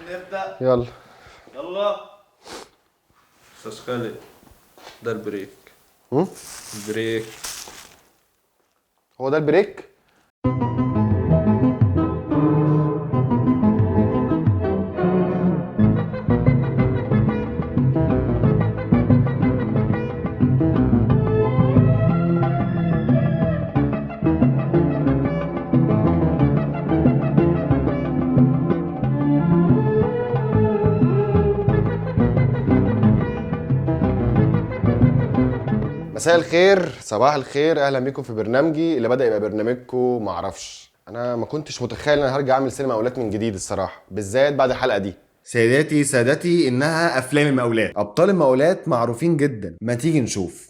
نبدا. يلا يلا. استاذ خالد، ده ال break. هم؟ ال break. هو ده ال break؟ مساء الخير، صباح الخير، اهلا بيكم في برنامجي اللي بدا يبقى برنامجكم. معرفش، انا ما كنتش متخيل ان انا هرجع اعمل سينما مقاولات من جديد الصراحة، بالذات بعد الحلقة دي. سيداتي سادتي، انها افلام المقاولات. ابطال المقاولات معروفين جدا، ما تيجي نشوف.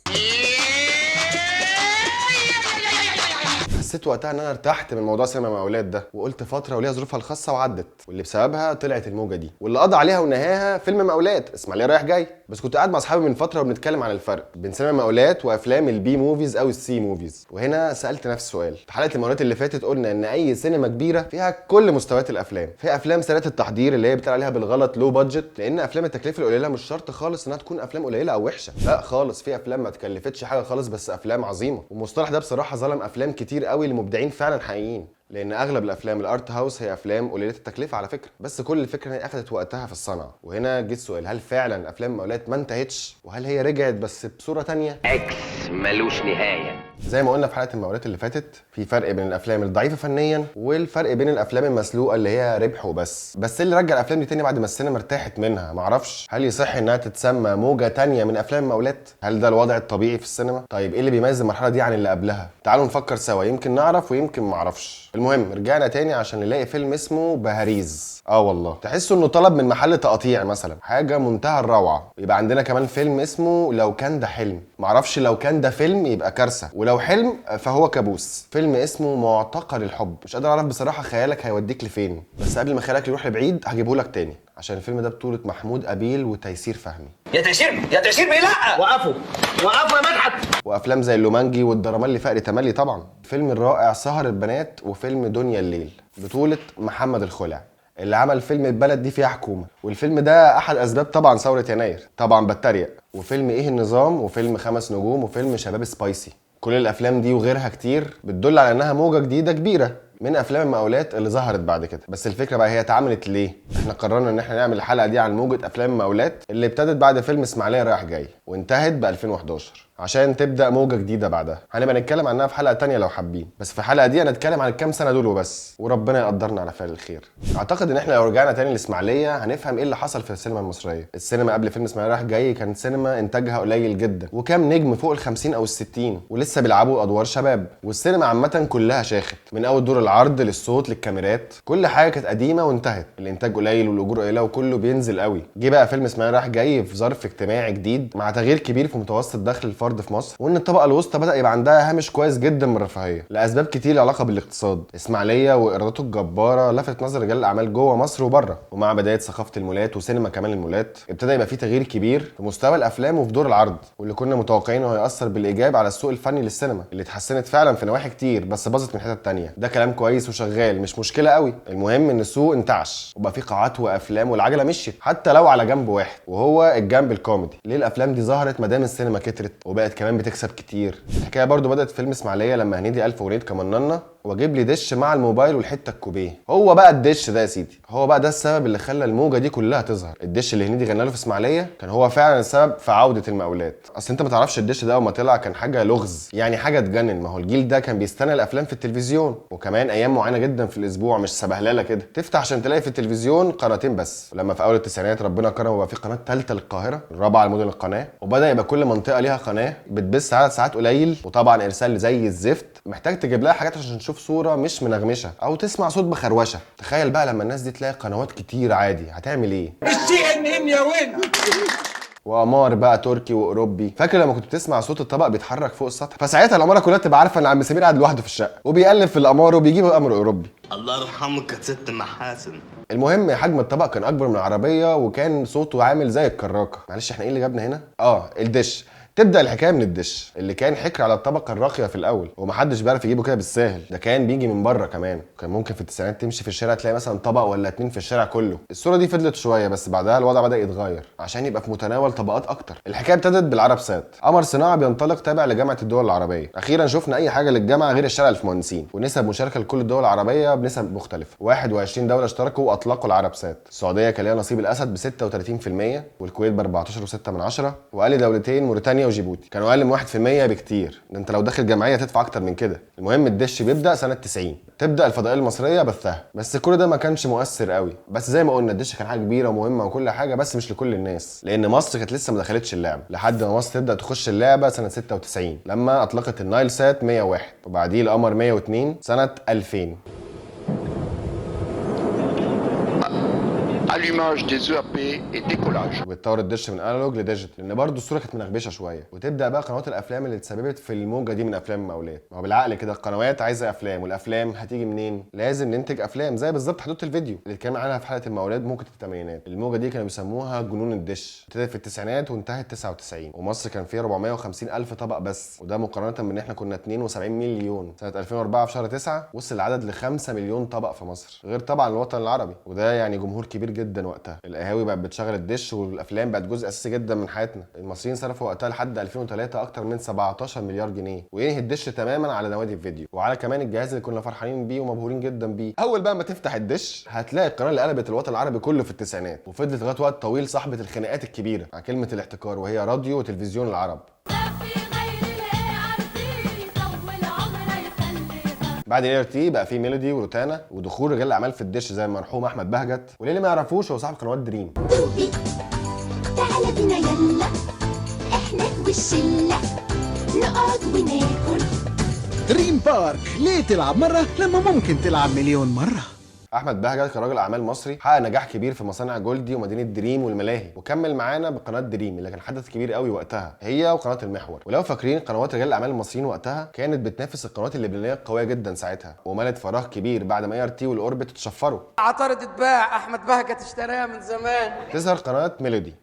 حسيت وقتها ان انا ارتحت من موضوع سينما المقاولات ده، وقلت فترة وليها ظروفها الخاصة وعدت، واللي بسببها طلعت الموجه دي، واللي قضى عليها ونهاها فيلم مقاولات اسماعيليه رايح جاي. بس كنت قاعد مع اصحابي من فترة وبنتكلم عن الفرق بين سينما المقاولات وافلام ال B movies او ال C movies، وهنا سالت نفس السؤال. في حلقة المقاولات اللي فاتت قلنا ان اي سينما كبيرة فيها كل مستويات الافلام، فيها افلام سريعة التحضير اللي هي بيتقال عليها بالغلط low budget، لان افلام التكلفة القليلة مش شرط خالص انها تكون افلام قليله او وحشة، لا خالص، في افلام ما تكلفتش حاجة خالص بس افلام عظيمة. والمصطلح ده بصراحة ظلم افلام كتير قوي لمبدعين فعلا حقيقيين، لان اغلب الافلام ال art house هي افلام قليله التكلفة على فكرة، بس كل الفكرة ان هي اخذت وقتها في الصنعة. وهنا جه السؤال، هل فعلا افلام المقاولات ما انتهتش؟ وهل هي رجعت بس بصورة تانية؟ اكس ملوش نهاية. زي ما قلنا في حلقة المقاولات اللي فاتت، في فرق بين الافلام الضعيفة فنيا والفرق بين الافلام المسلوقه اللي هي ربح وبس. بس اللي رجع الافلام دي تاني بعد ما السينما ارتاحت منها، معرفش هل يصح انها تتسمى موجه تانية من افلام المقاولات؟ هل ده الوضع الطبيعي في السينما؟ طيب ايه اللي بيميز المرحلة دي عن اللي قبلها؟ تعالوا نفكر سوا، يمكن نعرف ويمكن معرفش. المهم رجعنا تاني عشان نلاقي فيلم اسمه بهاريز. والله تحسوا انه طلب من محل تقطيع مثلا، حاجة منتهى الروعة. يبقى عندنا كمان فيلم اسمه لو كان ده حلم، معرفش لو كان ده فيلم يبقى كارثة، ولو حلم فهو كابوس. فيلم اسمه معتقل الحب، مش قادر اعرف بصراحة خيالك هيوديك لفين، بس قبل ما خيالك يروح لبعيد هجيبه لك تاني، عشان الفيلم ده بطولة محمود قابيل وتيسير فهمي. يا تيسير يا تيسير بيه، لا وقفوا وقفوا يا مدحت. وافلام زي اللومانجي والدرامالي فقري تملي طبعا. فيلم الرائع سهر البنات، وفيلم دنيا الليل بطولة محمد الخلع اللي عمل فيلم البلد دي فيها حكومة، والفيلم ده احد اسباب طبعا ثورة يناير، طبعا بتريق. وفيلم ايه النظام، وفيلم 5 نجوم، وفيلم شباب سبايسي. كل الافلام دي وغيرها كتير بتدل على انها موجة جديدة كبيرة من افلام المقاولات اللي ظهرت بعد كده. بس الفكرة بقى هي اتعملت ليه؟ احنا قررنا ان احنا نعمل الحلقة دي عن موجه افلام المقاولات اللي ابتدت بعد فيلم اسماعيليه رايح جاي وانتهت ب 2011، عشان تبدا موجه جديدة بعدها. هنبقى نتكلم عنها في حلقة تانية لو حابين، بس في الحلقة دي هنتكلم عن الكام سنة دول وبس، وربنا يقدرنا على فعل الخير. اعتقد ان احنا لو رجعنا تاني للاسماعيليه هنفهم ايه اللي حصل في السينما المصرية. السينما قبل فيلم اسماعيليه رايح جاي كانت سينما انتاجها قليل جدا، وكام نجم فوق ال 50 او ال 60 ولسه بيلعبوا ادوار شباب، والسينما عامة كلها شاخت، من اول دور العرض للصوت للكاميرات، كل حاجة كانت قديمة وانتهت، الانتاج قليل والاجور قليله وكله بينزل قوي. جه بقى فيلم اسماعيليه رايح جاي في ظرف اجتماعي جديد مع تغيير كبير في متوسط دخل الفرد في مصر، وان الطبقة الوسطى بدا يبقى عندها هامش كويس جدا من الرفاهية لاسباب كتير لها علاقة بالاقتصاد. اسماعيليه وايراداته الجبارة لفت نظر رجال الاعمال جوه مصر وبره، ومع بداية ثقافة المولات وسينما كمان المولات ابتدى يبقى في تغيير كبير في مستوى الافلام وفي دور العرض، واللي كنا متوقعينه هيأثر بالايجاب على السوق الفني للسينما اللي اتحسنت فعلا في نواحي كتير بس باظت من حتت تانية. ده كلام كويس وشغال، مش مشكلة قوي، المهم ان السوق انتعش وبقى في قاعات وافلام والعجلة مشيت حتى لو على جنب واحد، وهو الجنب الكوميدي. ليه الافلام دي ظهرت ما دام السينما كترت وبقت كمان بتكسب كتير؟ الحكاية برضو بدات في فيلم اسماعيليه لما هنيدي الف اغنية كمننا واجيب لي دش مع الموبايل والحتة الكوبيه. هو بقى الدش ده يا سيدي، هو بقى ده السبب اللي خلى الموجه دي كلها تظهر. الدش اللي هنيدي غنى له في اسماعيليه كان هو فعلا السبب في عوده المقاولات. اصل انت ما تعرفش الدش ده اول ما طلع كان حاجة لغز، يعني حاجة تجنن. ما هو الجيل ده كان بيستنى الافلام في التلفزيون، وكمان ايام معينة جدا في الاسبوع، مش سبهلله كده تفتح عشان تلاقي في التلفزيون قناتين بس. لما في اول التسعينات ربنا كرم وبقى في قناة ثالثة للقاهره، الرابعة لمدن القناة، وبدا يبقى كل منطقة ليها قناة بتبث عدد ساعات قليل، وطبعا ارسال زي الزفت، محتاج تجيب لها حاجات عشان تشوف صوره مش منغمشه او تسمع صوت بخروشه. تخيل بقى لما الناس دي تلاقي قنوات كتير عادي، هتعمل ايه؟ ال CNN يا وين. وقمار بقى تركي واوروبي. فاكر لما كنت بتسمع صوت الطبق بيتحرك فوق السطح؟ فساعتها العمارة كلها تبقى عارفه ان عم سمير قاعد لوحده في الشقة وبيقلب في القمار وبيجيب القمر الاوروبي. الله يرحمك يا ست محاسن. المهم حجم الطبق كان اكبر من العربية وكان صوته عامل زي الكراكه. معلش احنا ايه اللي جابنا هنا؟ الدش. تبدا الحكاية من الدش اللي كان حكر على الطبقة الراقية في الاول، ومحدش بيعرف يجيبه كده بالساهل، ده كان بيجي من بره كمان. كان ممكن في التسعينات تمشي في الشارع تلاقي مثلا طبق ولا 2 في الشارع كله. الصورة دي فضلت شوية، بس بعدها الوضع بدا يتغير عشان يبقى في متناول طبقات اكتر. الحكاية ابتدت بالعرب سات، قمر صناعي بينطلق تابع لجامعة الدول العربية. اخيرا شفنا اي حاجة للجامعة غير الشارع اللي في مهندسين، ونسب مشاركة لكل الدول العربية بنسب مختلفة. 21 دولة اشتركوا واطلقوا العرب سات. السعودية كان ليها نصيب الاسد ب 36%، والكويت ب 14.6، واقل دولتين موريتانيا وجيبوتي كانوا اقل من 1% بكتير. ده انت لو داخل جمعية تدفع اكتر من كده. المهم الدش بيبدا سنة 90، تبدا الفضائية المصرية بثها، بس كل ده ما كانش مؤثر قوي. بس زي ما قلنا الدش كان حاجة كبيرة ومهمة وكل حاجة، بس مش لكل الناس، لان مصر كانت لسه ما دخلتش اللعبة لحد ما مصر تبدا تخش اللعبة سنة 96 لما اطلقت النايل سات 101، وبعديه القمر 102 سنة 2000. Allumage des EAP et décollage. وبتطور الدش من analog ل digital، لان برضه الصورة كانت منغبشه شوية. وتبدا بقى قنوات الافلام اللي اتسببت في الموجه دي من افلام المقاولات. ما هو بالعقل كده القنوات عايزه افلام، والافلام هتيجي منين؟ لازم ننتج افلام، زي بالظبط حدوتة الفيديو اللي اتكلمنا عنها في حلقة المقاولات موجه الثمانينات. الموجه دي كانوا بيسموها جنون الدش، ابتدت في التسعينات وانتهت 99، ومصر كان فيها 450 الف طبق بس، وده مقارنة بان احنا كنا 72 مليون. سنة 2004 في شهر 9 وصل العدد ل 5 مليون طبق في مصر، غير طبعا الوطن العربي، وده يعني جمهور كبير جدا وقتها. القهاوي بقت بتشغل الدش، والافلام بقت جزء اساسي جدا من حياتنا. المصريين صرفوا وقتها لحد 2003 اكتر من 17 مليار جنيه، وينهي الدش تماما على نوادي الفيديو وعلى كمان الجهاز اللي كنا فرحانين بيه ومبهورين جدا بيه. اول بقى ما تفتح الدش هتلاقي القناة اللي قلبت الوطن العربي كله في التسعينات، وفضلت لغاية وقت طويل صاحبه الخناقات الكبيرة على كلمة الاحتكار، وهي راديو وتلفزيون العرب. بعد ال ART بقى في ميلودي وروتانا، ودخول رجال الاعمال في الدش زي المرحوم احمد بهجت، واللي ما يعرفوش هو صاحب قنوات دريم. دوبي تعالى بينا يلا احنا والشله نقعد وناكل. دريم بارك، ليه تلعب مرة لما ممكن تلعب مليون مرة؟ احمد بهجت كراجل اعمال مصري حقق نجاح كبير في مصانع جولدي ومدينة دريم والملاهي، وكمل معانا بقناه دريم اللي كان حدث كبير قوي وقتها، هي وقناة المحور. ولو فاكرين قنوات رجال الاعمال المصريين وقتها كانت بتنافس القنوات اللبنانية القوية جدا ساعتها، وملت فراغ كبير بعد ما ART والاوربت اتشفروا. عطارد اتباع، احمد بهجت اشتراها من زمان. تظهر قناة ميلودي.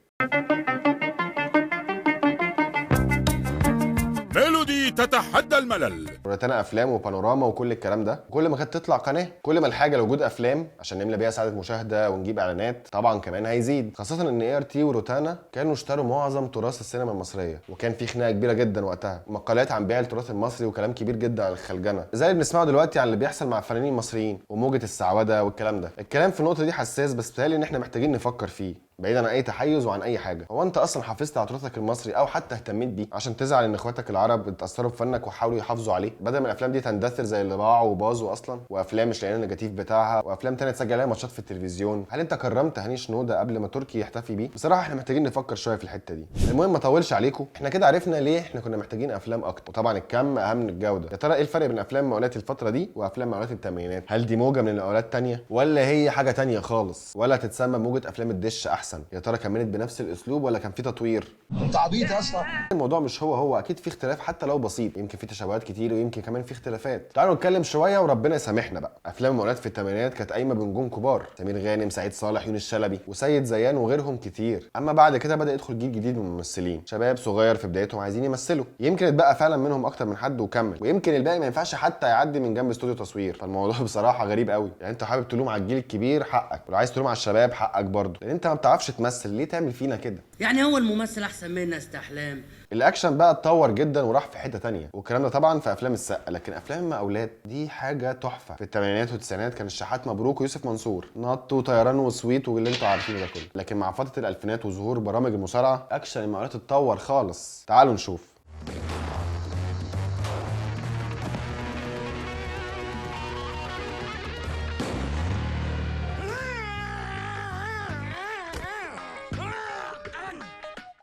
ميلودي تتحدى الملل. روتانا افلام وبانوراما وكل الكلام ده. كل ما كانت تطلع قناة كل ما الحاجة لوجود افلام عشان نملى بيها ساعة مشاهده ونجيب اعلانات طبعا كمان هيزيد، خاصة ان ART وروتانا كانوا اشتروا معظم تراث السينما المصرية، وكان في خناقه كبيرة جدا وقتها، مقالات عن بيع التراث المصري وكلام كبير جدا عن الخلجنه زي اللي بنسمعه دلوقتي عن اللي بيحصل مع الفنانين المصريين وموجه السعودة والكلام ده. الكلام في النقطة دي حساس، بس بيتهيألي ان احنا محتاجين نفكر فيه بعيدا عن اي تحيز وعن اي حاجة. هو انت اصلا حافظت على تراثك المصري او حتى اهتميت بيه عشان تزعل ان اخواتك العرب اتاثروا بفنك وحاولوا يحافظوا عليه، بدل ما الافلام دي تندثر زي اللي باعوا وباظوا اصلا، وافلام مش لاقيين ال negative بتاعها، وافلام تانية تسجل عليها ماتشات في التلفزيون. هل انت كرمت هاني شنودة قبل ما تركي يحتفي بيه؟ بصراحة احنا محتاجين نفكر شوية في الحتة دي. المهم ما اطولش عليكم، احنا كده عرفنا ليه احنا كنا محتاجين افلام اكتر، وطبعا الكم اهم من الجودة. يا ترى ايه الفرق بين افلام مقاولات الفترة دي وافلام مقاولات الثمانينات؟ هل دي موجه من المقاولات الثانية ولا هي حاجة تانية خالص، ولا تتسمى موجه افلام الدش احسن؟ يا ترى كملت بنفس الاسلوب ولا كان في تطوير؟ انت عبيط اصلا. الموضوع مش هو اكيد في اختلاف حتى لو بسيط، يمكن في تشابهات كتير ويمكن كمان في اختلافات. تعالوا نتكلم شوية وربنا يسامحنا بقى. افلام المقاولات في الثمانينات كانت قايمة بنجوم كبار، سمير غانم، سعيد صالح، يونس شلبي، وسيد زيان وغيرهم كتير. اما بعد كده بدا يدخل جيل جديد من الممثلين، شباب صغير في بدايتهم عايزين يمثلوا، يمكن اتبقى فعلا منهم اكتر من حد وكمل، ويمكن الباقي ما ينفعش حتى يعدي من جنب استوديو تصوير. فالموضوع بصراحة غريب قوي، يعني انت حابب تلوم على الجيل الكبير حقك، ولو عايز تلوم على الشباب حقك برضه، لان انت ما بتعرفش تمثل، ليه تعمل فينا كده؟ يعني هو الممثل احسن منا استحلام. الاكشن بقى اتطور جدا وراح في حتة تانية، والكلام ده طبعا في افلام السقا، لكن افلام المقاولات دي حاجة تحفة. في الثمانينات والتسعينات كان الشحات مبروك ويوسف منصور، نط وطيران وسويت واللي انتوا عارفينه ده كله. لكن مع فترة الالفينات وظهور برامج المصارعة اكشن المقاولات اتطور خالص. تعالوا نشوف.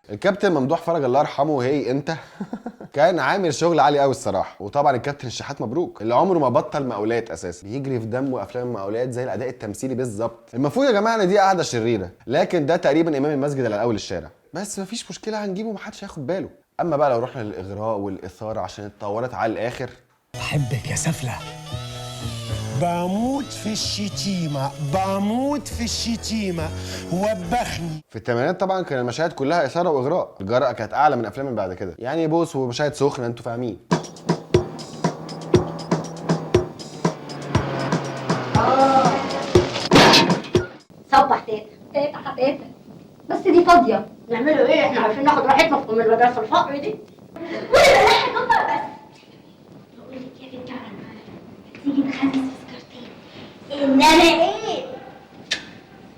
الكابتن ممدوح فرج الله يرحمه، هي انت كان عامل شغل عالي قوي الصراحة. وطبعا الكابتن الشحات مبروك اللي عمره ما بطل مقاولات اساسا، بيجري في دمه افلام المقاولات زي الاداء التمثيلي بالظبط. المفروض يا جماعة ان دي قاعدة شريرة، لكن ده تقريبا امام المسجد اللي على اول الشارع، بس مفيش مشكلة هنجيبه محدش هياخد باله. اما بقى لو رحنا للاغراء والاثارة عشان اتطورت على الاخر، بحبك يا سفله، بموت في الشتيمة، بموت في الشتيمة، وبخني. في الثمانينات طبعا كان المشاهد كلها اثاره واغراء، الجرأة كانت اعلى من افلام بعد كده، يعني بوس ومشاهد سخنة انتوا فاهمين. صبح تيتا تيتا حتيتا، بس دي فاضية. نعمله ايه؟ احنا عارفين ناخد راحتنا في المدرسة الفقر دي. ولا بلاحق بس. بقول لك يا بنت تيجي نخلص في سكرتين، انما ايه؟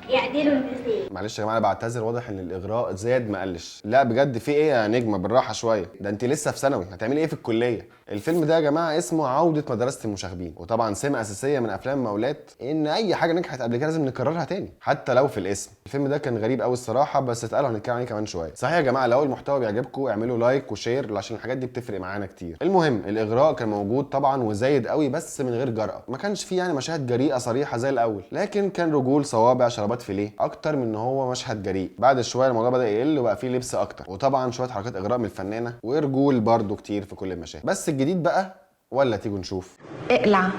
يعدلوا الميزان. معلش يا جماعة انا بعتذر، واضح ان الاغراء زاد ما قلش. لا بجد في ايه يا نجمه؟ بالراحة شوية، ده انت لسه في ثانوي، هتعملي ايه في الكلية؟ الفيلم ده يا جماعة اسمه عوده مدرسه المشاغبين، وطبعا سمه اساسية من افلام المقاولات ان اي حاجة نجحت قبل كده لازم نكررها تاني حتى لو في الاسم. الفيلم ده كان غريب قوي الصراحة، بس اتقالوا هنتكلم عليه كمان شوية. صحيح يا جماعة لو المحتوى بيعجبكم اعملوا like و share عشان الحاجات دي بتفرق معانا كتير. المهم الاغراء كان موجود طبعا وزايد قوي، بس من غير جرأه، ما كانش فيه يعني مشاهد جريئة صريحه زي الاول، لكن كان رجول صوابع شرابات فيليه اكتر من ان هو مشهد جريء. بعد شوية الموضوع بدا يقل وبقى فيه لبس اكتر، وطبعا شوية حركات اغراء من الفنانة ورجول برضو كتير في كل المشاهد. بس الجديد بقى ولا تيجوا نشوف؟ اقلع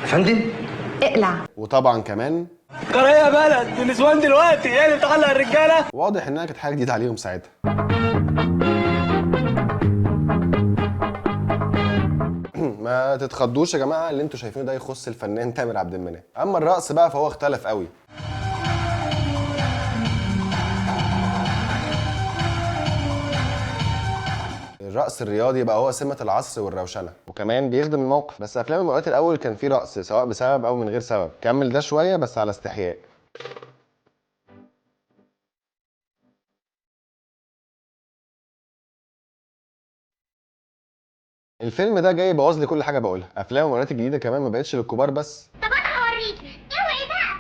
يا فندم، اقلع. وطبعا كمان قرية بلد النسوان دلوقتي هي اللي بتعلق الرجالة. واضح انها كانت حاجة جديدة عليهم ساعتها. ما تتخضوش يا جماعة، اللي انتوا شايفينه ده يخص الفنان تامر عبد المنعم. اما الرقص بقى فهو اختلف قوي. الرقص الرياضي بقى هو سمة العصر والروشنة، وكمان بيخدم الموقف. بس افلام المقاولات الاول كان فيه رقص سواء بسبب او من غير سبب. كمل ده شوية بس على استحياء. الفيلم ده جاي يبوظ لي كل حاجة بقولها. افلام المقاولات الجديدة كمان ما بقتش للكبار بس. طب انا هوريك اوعي بقى.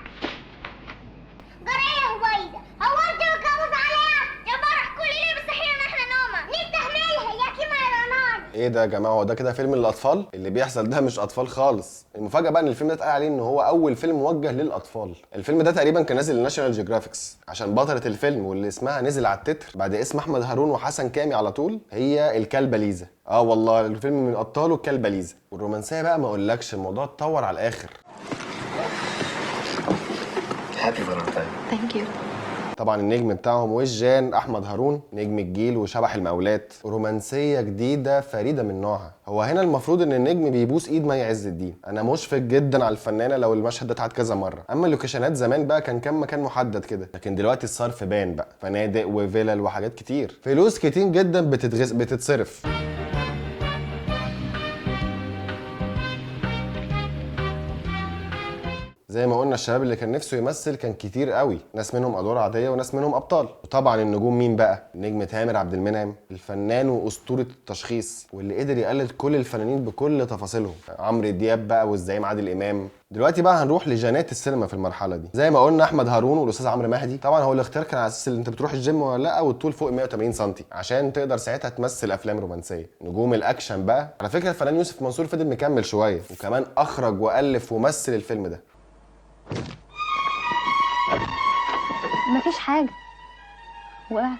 جرايه هويدا، هو انت متجوز عليها يا فرح كل ليلة بتصحينا احنا نومه نستحملها يا كيما يا رنان. ايه ده يا جماعة؟ هو ده كده فيلم للاطفال؟ اللي بيحصل ده مش اطفال خالص. المفاجاة بقى ان الفيلم ده اتقال عليه ان هو اول فيلم موجه للاطفال. الفيلم ده تقريبا كان نازل ل National Geographic عشان بطلة الفيلم واللي اسمها نزل على التتر بعد اسم احمد هارون وحسن كامي على طول هي الكلبة ليزا. اه والله الفيلم من ابطاله الكلبة ليزا. والرومانسيه بقى ما اقولكش، الموضوع اتطور على الاخر. Happy Valentine. Thank you. طبعا النجم بتاعهم وجان احمد هارون، نجم الجيل وشبح المقاولات. رومانسية جديدة فريدة من نوعها. هو هنا المفروض ان النجم بيبوس ايد مي عز الدين. انا مشفق جدا على الفنانة لو المشهد ده اتعاد كذا مرة. اما اللوكيشنات زمان بقى كان كام مكان محدد كده، لكن دلوقتي الصرف بان بقى، فنادق وفلل وحاجات كتير، فلوس كتير جدا بتتصرف. زي ما قلنا الشباب اللي كان نفسه يمثل كان كتير قوي، ناس منهم ادوار عادية وناس منهم ابطال. وطبعا النجوم مين بقى؟ النجم تامر عبد المنعم، الفنان واسطوره التشخيص واللي قدر يقلد كل الفنانين بكل تفاصيلهم، عمرو دياب بقى والزعيم عادل امام. دلوقتي بقى هنروح لجنات السينما في المرحلة دي. زي ما قلنا احمد هارون والاستاذ عمرو مهدي. طبعا هو الاختيار كان على اساس اللي انت بتروح الجيم ولا لا، والطول فوق 180 سم عشان تقدر ساعتها تمثل افلام رومانسية. نجوم الاكشن بقى، على فكرة الفنان يوسف منصور فضل مكمل شوية، وكمان اخرج والف ومثل الفيلم ده. مفيش حاجة وقعت.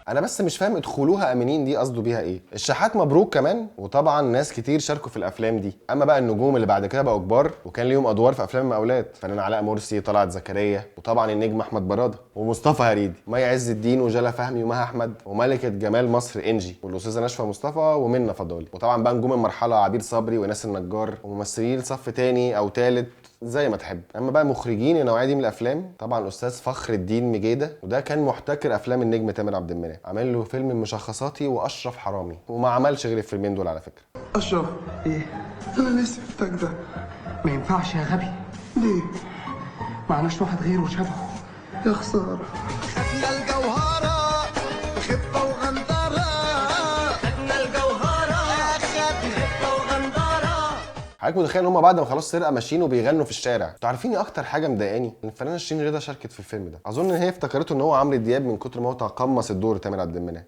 انا بس مش فاهم ادخلوها امنين دي قصده بيها ايه؟ الشحات مبروك كمان، وطبعا ناس كتير شاركوا في الافلام دي. اما بقى النجوم اللي بعد كده بقوا كبار وكان ليهم ادوار في افلام المقاولات، فنان علاء مرسي، طلعت زكريا، وطبعا النجم احمد براده ومصطفى هريدي، مي عز الدين وجلا فهمي ومها احمد، وملكه جمال مصر انجي، والاستاذه نشوى مصطفى ومنى فضالي. وطبعا بقى نجوم المرحلة عبير صبري وناس النجار، وممثلين صف تاني او تالت زي ما تحب. اما بقى مخرجين النوعية دي من الافلام، طبعا الاستاذ فخر الدين مجيده، وده كان محتكر افلام النجم تامر عبد المنعم، عمل له فيلم مشخصاتي واشرف حرامي، وما عملش غير الفيلمين دول على فكرة. اشرف ايه؟ انا ليه سبتك ده؟ ما ينفعش يا غبي. ليه؟ معناش واحد غيره شبهه. يا خسارة. خدنا الجوهرة خفه وغندره، خدنا الجوهرة خفه وغندره. حضرتك متخيل ان هم بعد ما خلاص سرقه ماشيين وبيغنوا في الشارع؟ انتوا عارفين ايه اكتر حاجة مضايقاني؟ ان الفنانة شيرين رضا شاركت في الفيلم ده. اظن ان هي افتكرته ان هو عمرو دياب من كتر ما هو تقمص الدور تامر عبد المنعم.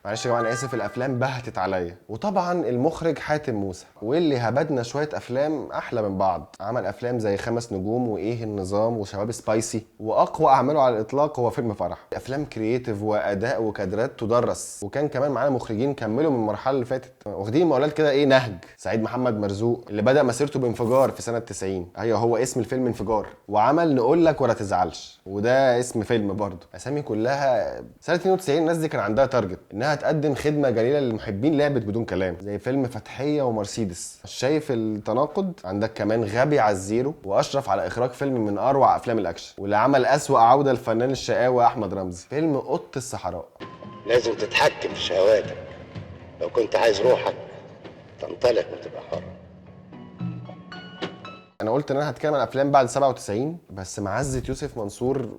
معلش يا جماعة انا اسف، الافلام بهتت عليا. وطبعا المخرج حاتم موسى، واللي هبدنا شوية افلام احلى من بعض. عمل افلام زي 5 نجوم وايه النظام وشباب spicy، واقوى اعماله على الاطلاق هو فيلم فرح. افلام creative واداء وكادرات تدرس، وكان كمان معانا مخرجين كملوا من المرحلة اللي فاتت، واخدين المقاولات كده ايه نهج. سعيد محمد مرزوق اللي بدا مسيرته بانفجار في سنة 90، ايوه هو اسم الفيلم انفجار، وعمل نقول لك ولا تزعلش، وده اسم فيلم برضه. اسامي كلها سنة 92 الناس دي كان عندها target انها تقدم خدمة جليلة للمحبين لعبه بدون كلام، زي فيلم فتحيه ومرسيدس. شايف التناقض؟ عندك كمان غبي على الزيرو، واشرف على اخراج فيلم من اروع افلام الاكشن، واللي عمل اسوأ عوده الفنان الشقاوة احمد رمزي، فيلم قط الصحراء. لازم تتحكم في شهواتك لو كنت عايز روحك تنطلق وتبقى حر. انا قلت ان انا هتكلم عن افلام بعد 97، بس معزة يوسف منصور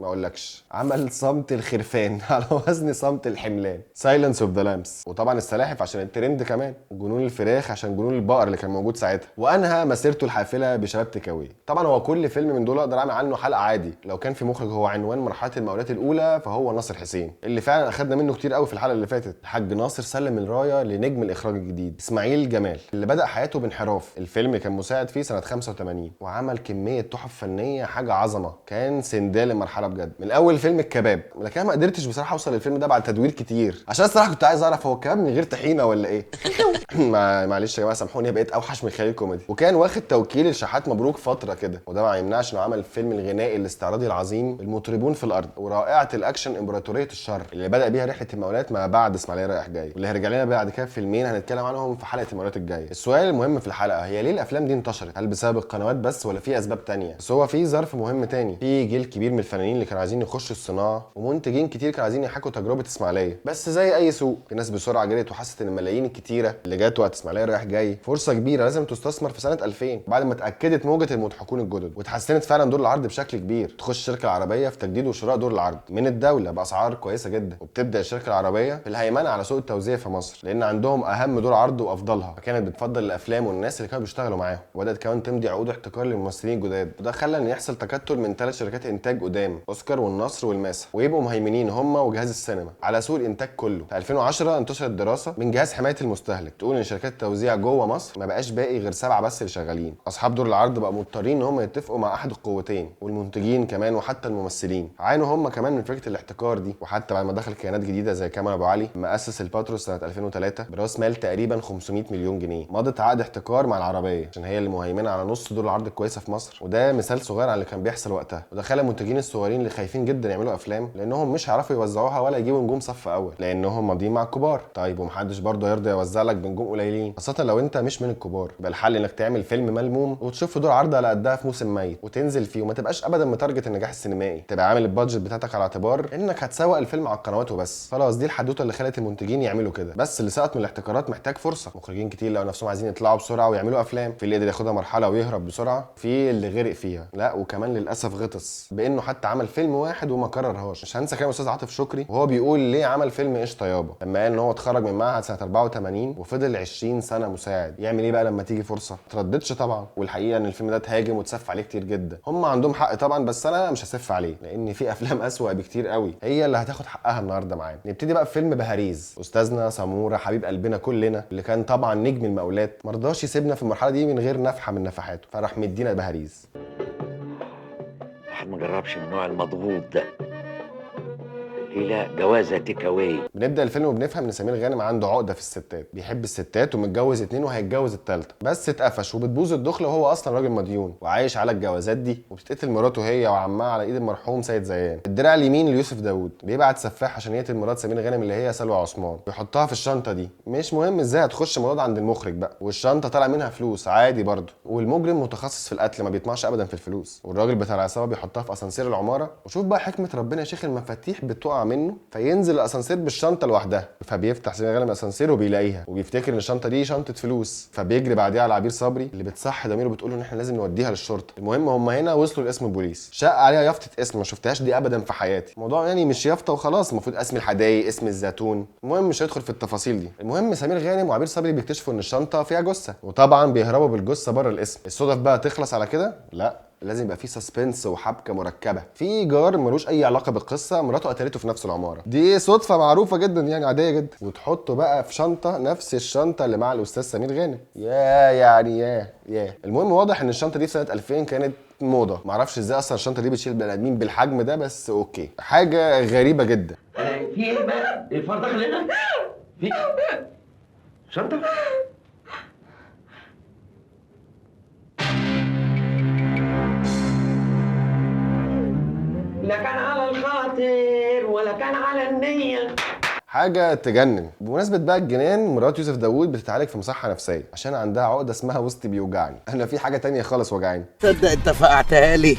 ما اقولكش، عمل صمت الخرفان على وزن صمت الحملان، Silence of the Lambs، وطبعا السلاحف عشان الترند كمان، جنون الفراخ عشان جنون البقر اللي كان موجود ساعتها، وانهى مسيرته الحافلة بشباب تكاوي. طبعا هو كل فيلم من دول اقدر اعمل عنه حلقة عادي. لو كان في مخرج هو عنوان مرحلة المقاولات الاولى فهو ناصر حسين، اللي فعلا اخدنا منه كتير قوي في الحلقة اللي فاتت. الحاج ناصر سلم الراية لنجم الاخراج الجديد اسماعيل جمال، اللي بدا حياته بانحراف. الفيلم كان مساعد فيه سنة 85، وعمل كمية تحف فنية حاجة عظمه، كان سندال المرحلة بجد. من اول فيلم الكباب، لكن انا ما قدرتش بصراحة اوصل للفيلم ده بعد تدوير كتير، عشان الصراحة كنت عايز اعرف هو الكباب من غير طحينه ولا ايه. معلش يا جماعة سامحوني، بقيت اوحش من خيال كوميدي. وكان واخد توكيل لشحات مبروك فترة كده، وده ما يمنعش انه عمل الفيلم الغنائي الاستعراضي العظيم المطربون في الارض، ورائعة الاكشن امبراطورية الشر، اللي بدا بيها رحله المقاولات ما بعد اسماعيليه رايح جاي، واللي هيرجع لنا بعد كده فيلمين هنتكلم عنهم في حلقة المقاولات الجاية. السؤال المهم في الحلقة هي ليه الافلام دي انتشرت؟ هل بسبب القنوات بس ولا في اسباب تانية؟ بس هو في ظرف مهم تاني، في جيل كبير من الفنانين اللي كانوا عايزين يخشوا الصناعة، ومنتجين كتير كانوا عايزين يحكوا تجربه اسماعيليه، بس زي اي سوق في ناس بسرعة جريت وحست ان الملايين الكتيرة اللي جت وقت اسماعيليه رايح جاي فرصة كبيرة لازم تستثمر. في سنة 2000 بعد ما اتاكدت موجه المضحكون الجدد وتحسنت فعلا دور العرض بشكل كبير، تخش الشركة العربية في تجديد وشراء دور العرض من الدولة باسعار كويسة جدا، وبتبدا الشركة العربية في الهيمنة على سوق التوزيع في مصر، لان عندهم اهم دور عرض وافضلها، فكانت بتفضل الافلام والناس اللي كانوا بيشتغلوا معاهم. وبدات كمان تمضي عقود احتكار للممثلين الجداد، وده خلى ان يحصل تكتل من 3 شركات انتاج قدام، اوسكار والنصر والماسه، ويبقوا مهيمنين هم وجهاز السينما على سوق الانتاج كله. في 2010 انتشرت دراسة من جهاز حماية المستهلك تقول ان شركات التوزيع جوه مصر ما بقاش باقي غير 7 بس اللي شغالين. اصحاب دور العرض بقوا مضطرين ان هم يتفقوا مع احد القوتين، والمنتجين كمان وحتى الممثلين عانوا هم كمان من فكرة الاحتكار دي. وحتى بعد ما دخل كيانات جديدة زي كمال ابو علي لما اسس الباتروس سنة 2003 براس مال تقريبا 500 مليون جنيه، مضت عقد احتكار مع العربية عشان هي اللي مهيمنة على نص دور العرض الكويسة في مصر، وده مثال صغير على اللي كان بيحصل وقتها. وده خلى المنتجين الصغيرين اللي خايفين جدا يعملوا افلام لانهم مش هيعرفوا يوزعوها ولا يجيبوا نجوم صف اول لانهم ماضيين مع الكبار. طيب ومحدش برضه هيرضى يوزع لك بنجوم قليلين، خاصة لو انت مش من الكبار. يبقى الحل انك تعمل فيلم ملموم وتشوف دور عرض على قدها في موسم ميت وتنزل فيه، وما تبقاش ابدا م target النجاح السينمائي، تبقى عامل ال budget بتاعتك على اعتبار انك هتسوق الفيلم على القنوات وبس. خلاص دي الحدوتة اللي خلت المنتجين يعملوا كده. بس اللي سقط من الاحتكارات محتاج فرصة. مخرجين كتير لقوا نفسهم عايزين يطلعوا بسرعة ويعملوا افلام، في اللي قدر ياخدها مرحلة ويهرب بسرعة، في اللي غرق فيها، لا وكمان للاسف غطس بانه حتى عمل فيلم واحد وما كررهاش. مش هنسى كلام استاذ عاطف شكري وهو بيقول ليه عمل فيلم قشطه يابا، لما قال ان هو اتخرج من معهد سنة 84 وفضل 20 سنة مساعد. يعمل ايه بقى لما تيجي فرصة؟ ترددش طبعا. والحقيقة ان الفيلم ده اتهاجم واتسف عليه كتير جدا، هم عندهم حق طبعا، بس انا مش هسف عليه لان في افلام اسوأ بكتير قوي هي اللي هتاخد حقها النهارده معانا. نبتدي بقى بفيلم بهاريز. استاذنا سمورة حبيب قلبنا كلنا، اللي كان طبعا نجم المقاولات، مرضاش يسيبنا في المرحلة دي من غير نفحة من نفحاته، فراح مدينا بهاريز. الواحد ما جربش النوع المضغوط ده. ليه لا جوازه take away. بنبدا الفيلم وبنفهم ان سمير غانم عنده عقده في الستات، بيحب الستات ومتجوز 2 وهيتجوز الثالثة، بس اتقفش وبتبوظ الدخلة وهو اصلا راجل مديون وعايش على الجوازات دي، وبتتقتل مراته هي وعمها على ايد المرحوم سيد زيان. الدراع اليمين ليوسف داوود بيبعت سفاح عشان يقتل مرات سمير غانم اللي هي سلوى عثمان، ويحطها في الشنطة دي. مش مهم ازاي هتخش الموضوع ده عند المخرج بقى، والشنطه طالع منها فلوس عادي برضه، والمجرم متخصص في القتل ما بيطمعش ابدا في الفلوس، والراجل بتاع العصابة بيحطها في اسانسير العمارة. وشوف بقى حكمه ربنا يا شيخ، المفاتيح بتقع منه فينزل الاسانسير بالشنطه لوحدها، فبيفتح سمير غانم الاسانسير وبيلاقيها وبيفتكر ان الشنطة دي شنطه فلوس، فبيجري بعديها على عبير صبري اللي بتصحي ضميره بتقول له ان احنا لازم نوديها للشرطة. المهم هم هنا وصلوا لاسم البوليس، شق عليها يافطة اسم ما شفتهاش دي ابدا في حياتي، الموضوع يعني مش يافطة وخلاص، المفروض اسم الحدايق اسم الزيتون. المهم مش هيدخل في التفاصيل دي. المهم سمير غانم وعبير صبري بيكتشفوا ان الشنطة فيها جثة، وطبعا بيهربوا بالجثه بره الاسم. الصدف بقى تخلص على كده؟ لا، لازم يبقى فيه suspense وحبكه مركبة. في جار ملوش اي علاقة بالقصة، مراته قتلته في نفس العمارة، دي صدفة معروفة جدا يعني، عادية جدا. وتحطه بقى في شنطه، نفس الشنطة اللي مع الاستاذ سمير غانم. يا يعني يا يا المهم واضح ان الشنطة دي في سنة 2000 كانت موضة، معرفش ازاي اصلا الشنطة دي بتشيل بني ادمين بالحجم ده، بس okay، حاجة غريبة جدا. في ايه بقى؟ الفار دخل هنا؟ في شنطه؟ لا كان على الخاطر ولا كان على النية. حاجة تجنن. بمناسبة بقى الجنان، مرات يوسف داوود بتتعالج في مصحه نفسية عشان عندها عقده اسمها وسط بيوجعني. انا في حاجة تانية خالص وجعاني. تصدق انت فقعتها لي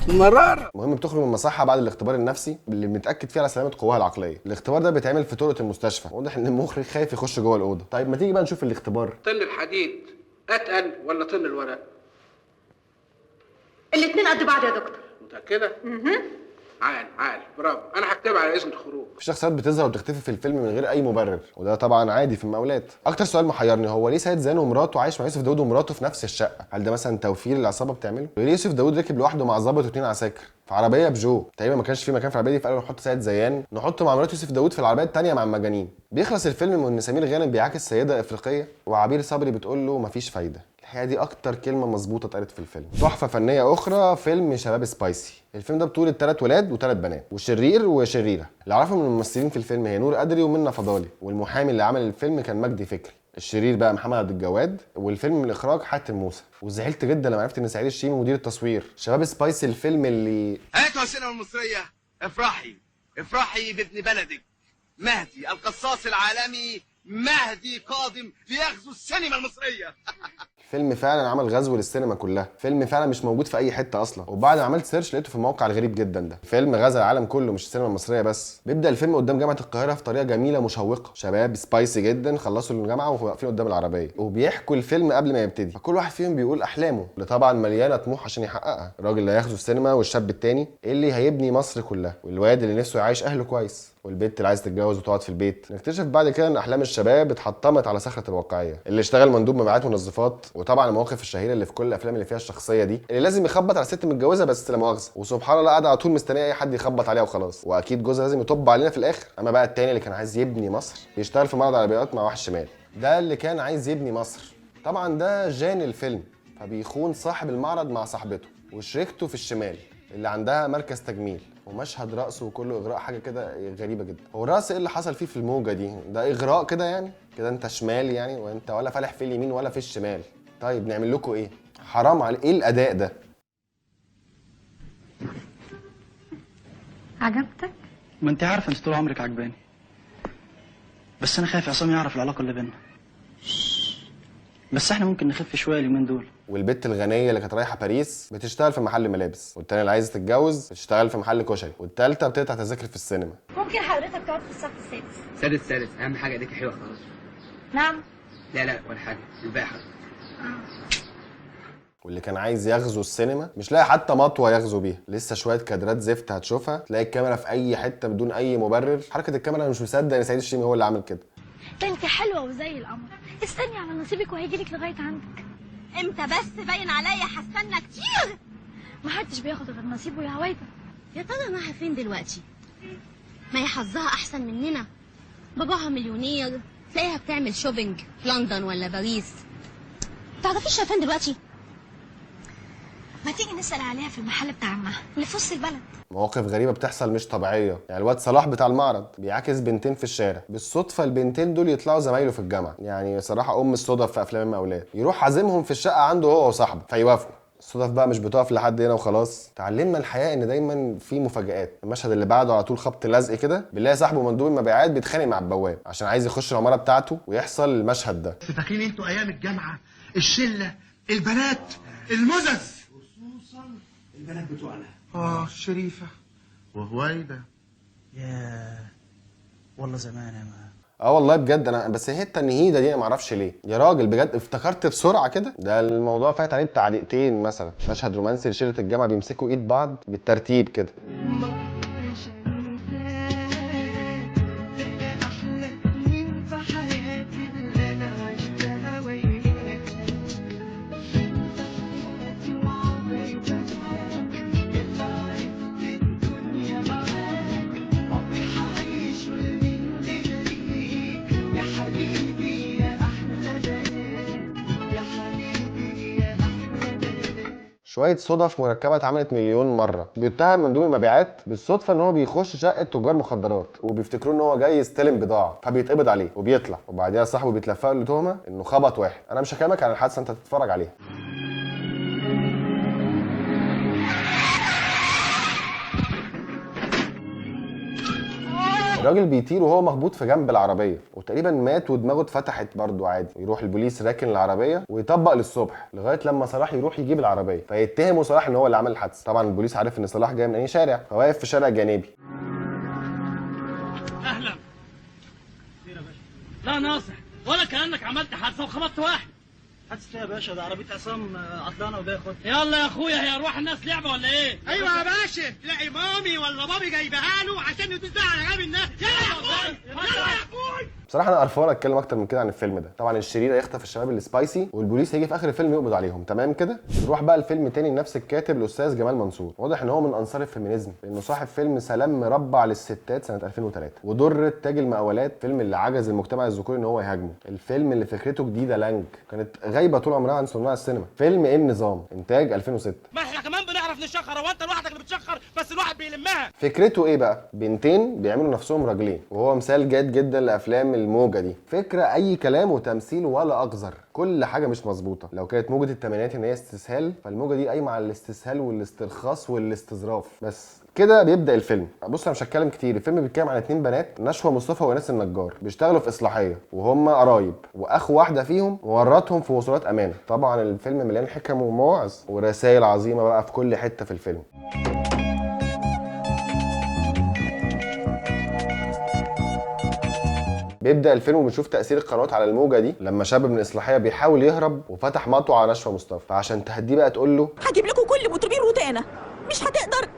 المرارة. المهم بتخرج من المصحه بعد الاختبار النفسي اللي بنتاكد فيه على سلامه قواها العقلية. الاختبار ده بيتعمل في طرقه المستشفى، واضح ان المخرج خايف يخش جوه الاوضة. طيب ما تيجي بقى نشوف الاختبار. طن الحديد اتقل ولا طن الورق؟ الاثنين قد بعض يا دكتور. متاكدة؟ عال عال، برافو. انا هكتبها على اذن الخروج. في شخصيات بتظهر وبتختفي في الفيلم من غير اي مبرر، وده طبعا عادي في المقاولات. اكتر سؤال محيرني هو ليه سيد زيان ومراته عايش مع يوسف داوود ومراته في نفس الشقة؟ هل ده مثلا توفير العصابة بتعمله؟ وليه يوسف داوود ركب لوحده مع ظابط واثنين عساكر في عربية بجو؟ تقريبا ما كانش في مكان في العربية دي، فقالوا نحط سيد زيان نحطه مع مرات يوسف داوود في العربية الثانية مع المجانين. بيخلص الفيلم ان سمير غانم بيعاكس سيده افريقية، وعبير صبري بتقول له مفيش فايده. الحقيقة دي اكتر كلمة مظبوطة اتقالت في الفيلم. تحفة فنية اخرى، فيلم شباب سبايسي. الفيلم ده بطوله 3 ولاد و3 بنات وشرير وشريره. اللي اعرفه من الممثلين في الفيلم هي نور قدري ومنى فضالي، والمحامي اللي عمل الفيلم كان مجدي فكري. الشرير بقى محمد عبد الجواد، والفيلم من اخراج حاتم موسى. وزعلت جدا لما عرفت ان سعيد الشيمي مدير التصوير. شباب سبايسي الفيلم اللي هاتوا السينما المصرية، افرحي افرحي بابن بلدك مهدي القصاص العالمي، مهدي قادم ليغزو السينما المصرية. فيلم فعلا عمل غزو للسينما كلها، فيلم فعلا مش موجود في اي حتة اصلا. وبعد ما عملت search لقيته في الموقع الغريب جدا ده. فيلم غزا العالم كله، مش السينما المصرية بس. بيبدا الفيلم قدام جامعه القاهرة في طريقه جميلة مشوقة، شباب spicy جدا خلصوا الجامعة وواقفين قدام العربية وبيحكوا الفيلم قبل ما يبتدي. فكل واحد فيهم بيقول احلامه اللي طبعا مليانة طموح عشان يحققها. الراجل اللي هيغزو السينما، والشاب التاني اللي هيبني مصر كلها، والواد اللي نفسه يعيش اهله كويس، والبنت اللي عايزه تتجوز وتقعد في البيت. نكتشف بعد كده ان احلام الشباب اتحطمت على صخرة الواقعية. اللي اشتغل مندوب مبيعات منظفات، وطبعا المواقف الشهيرة اللي في كل الافلام اللي فيها الشخصية دي، اللي لازم يخبط على ست متجوزة بس لا مؤاخذة، وسبحان الله قاعدة على طول مستنيه اي حد يخبط عليها وخلاص، واكيد جوزها لازم يطب علينا في الاخر. اما بقى التاني اللي كان عايز يبني مصر، بيشتغل في معرض عربيات مع واحد شمال، ده اللي كان عايز يبني مصر. طبعا ده جان الفيلم، فبيخون صاحب المعرض مع صاحبته وشريكته في الشمال اللي عندها مركز تجميل. ومشهد رقصه وكله اغراء، حاجة كده غريبة جدا. هو الرقص ايه اللي حصل فيه في الموجه دي؟ ده اغراء كده يعني، كده انت شمال يعني، وانت ولا فالح في اليمين ولا في الشمال. طيب نعمل لكم ايه؟ حرام على ايه الاداء ده؟ عجبتك؟ ما انت عارفه انت طول عمرك عجباني، بس انا خايف عصام يعرف العلاقة اللي بينا. بس احنا ممكن نخف شوية اليومين دول. والبت الغنية اللي كانت رايحة باريس بتشتغل في محل ملابس، والتانية اللي عايزه تتجوز بتشتغل في محل كشري، والتالتة بتقطع تذاكر في السينما. ممكن حضرتك تقعد في الصف السادس؟ سادس سادس، اهم حاجة ايديك حلوة خالص. نعم. لا لا ولا حاجة، الباقي حضرتك. واللي كان عايز يغزو السينما مش لاقي حتى مطوه يغزو بيها. لسه شوية كادرات زفت هتشوفها، تلاقي الكاميرا في اي حتة بدون اي مبرر. حركة الكاميرا انا مش مصدق ان سعيد الشيمي هو اللي عامل كده. ده انت حلوة وزي القمر، استني على نصيبك وهيجيلك لغاية عندك. امتى بس؟ باين عليا هستنى كتير. محدش بياخد غير نصيبه يا هويدا. يا ترى معها فين دلوقتي؟ ما هي حظها احسن مننا، باباها مليونير، تلاقيها بتعمل shopping في لندن ولا باريس. تعرفيش هي فين دلوقتي؟ ما تيجي نسأل عليها في المحل بتاع عمها اللي في وسط البلد. مواقف غريبة بتحصل مش طبيعية، يعني الواد صلاح بتاع المعرض بيعاكس بنتين في الشارع، بالصدفة البنتين دول يطلعوا زمايله في الجامعة، يعني صراحة ام الصدف في افلام المقاولات. يروح عازمهم في الشقة عنده هو وصاحبه فيوافقوا. الصدف بقى مش بتقف لحد هنا وخلاص. تعلمنا الحياة ان دايما في مفاجآت. المشهد اللي بعده على طول خبط لزق كده، بنلاقي صاحبه مندوب المبيعات بيتخانق مع البواب عشان عايز يخش العمارة بتاعته، ويحصل المشهد ده. فاكرين انتوا ايام الجامعة، الشلة، البنات، المزز، خصوصا البنات بتوعنا. شريفه وهويده. ياه والله زمان يا مان. والله بجد انا بس هي التنهيده دي انا ما اعرفش ليه يا راجل، بجد افتكرت بسرعة كده. ده الموضوع فات عليه بتاع دقيقتين مثلا. مشهد رومانسي لشله الجامعة بيمسكوا ايد بعض بالترتيب كده. شوية صدف مركبة اتعملت مليون مرة. بيتهم مندوب المبيعات بالصدفة ان هو بيخش شقه تجار مخدرات وبيفتكروا ان هو جاي يستلم بضاعة، فبيتقبض عليه وبيطلع، وبعديها صاحبه بيتلفق له تهمه انه خبط واحد. انا مش هكلمك عن الحادثة، انت تتفرج عليها. الراجل بيطير وهو مخبوط في جنب العربية وتقريبا مات ودماغه اتفتحت برضه عادي. يروح البوليس راكن العربية ويطبق للصبح لغاية لما صلاح يروح يجيب العربية، فيتهموا صلاح ان هو اللي عمل الحادثة. طبعا البوليس عارف ان صلاح جاي من اي شارع، فواقف في شارع جانبي. اهلا خير يا باشا. لا ناصح ولا كانك عملت حادثه وخبطت واحد. حادثه يا باشا؟ ده عربية عصام عطلانه وجاي ياخدها. يلا يا اخويا، هي ارواح الناس لعبه ولا ايه؟ ايوه يا باشا، تلاقي مامي ولا بابي جايبها له عشان يدوسها على غاب الناس. يلا يا اخوي، يلا يا اخوي. بصراحة انا قرفان اتكلم اكتر من كده عن الفيلم ده. طبعا الشرير هيخطف الشباب ال spicy والبوليس هيجي في اخر الفيلم يقبض عليهم، تمام كده. نروح بقى الفيلم تاني لنفس الكاتب الاستاذ جمال منصور. واضح ان هو من انصار ال feminism، لانه صاحب فيلم سلام مربع للستات سنة 2003، ودره تاج المقاولات، فيلم اللي عجز المجتمع الذكوري ان هو يهاجمه، الفيلم اللي فكرته جديدة لانج كانت غايبة طول عمرها عن صناع السينما. فيلم ايه النظام، انتاج 2006. ما احنا كمان بنعرف نشخر، هو انت لوحدك اللي بتشخر؟ بس الواحد بيلمها. فكرته ايه بقى؟ بنتين بيعملوا نفسهم راجلين، وهو مثال جاد جدا لافلام الموجه دي. فكرة اي كلام وتمثيل ولا اقذر، كل حاجة مش مظبوطة. لو كانت موجه الثمانينات ان هي استسهال، فالموجه دي قايمة على الاستسهال والاسترخاص والاستظراف. بس كده بيبدا الفيلم. بص انا مش هتكلم كتير، الفيلم بيتكلم عن اتنين بنات، نشوى مصطفى وناس النجار، بيشتغلوا في اصلاحية وهم قرايب، واخو واحدة فيهم ورطهم في وصولات امانه. طبعا الفيلم مليان حكم ومواعظ ورسائل عظيمة بقى في كل حتة في الفيلم. بيبدا الفيلم وبنشوف تاثير القنوات على الموجه دي، لما شاب من الاصلاحية بيحاول يهرب وفتح مطوه على نشوى مصطفى، فعشان تهديه بقى تقول له هجيب لكم كل مطربين روتانا، مش هتقدر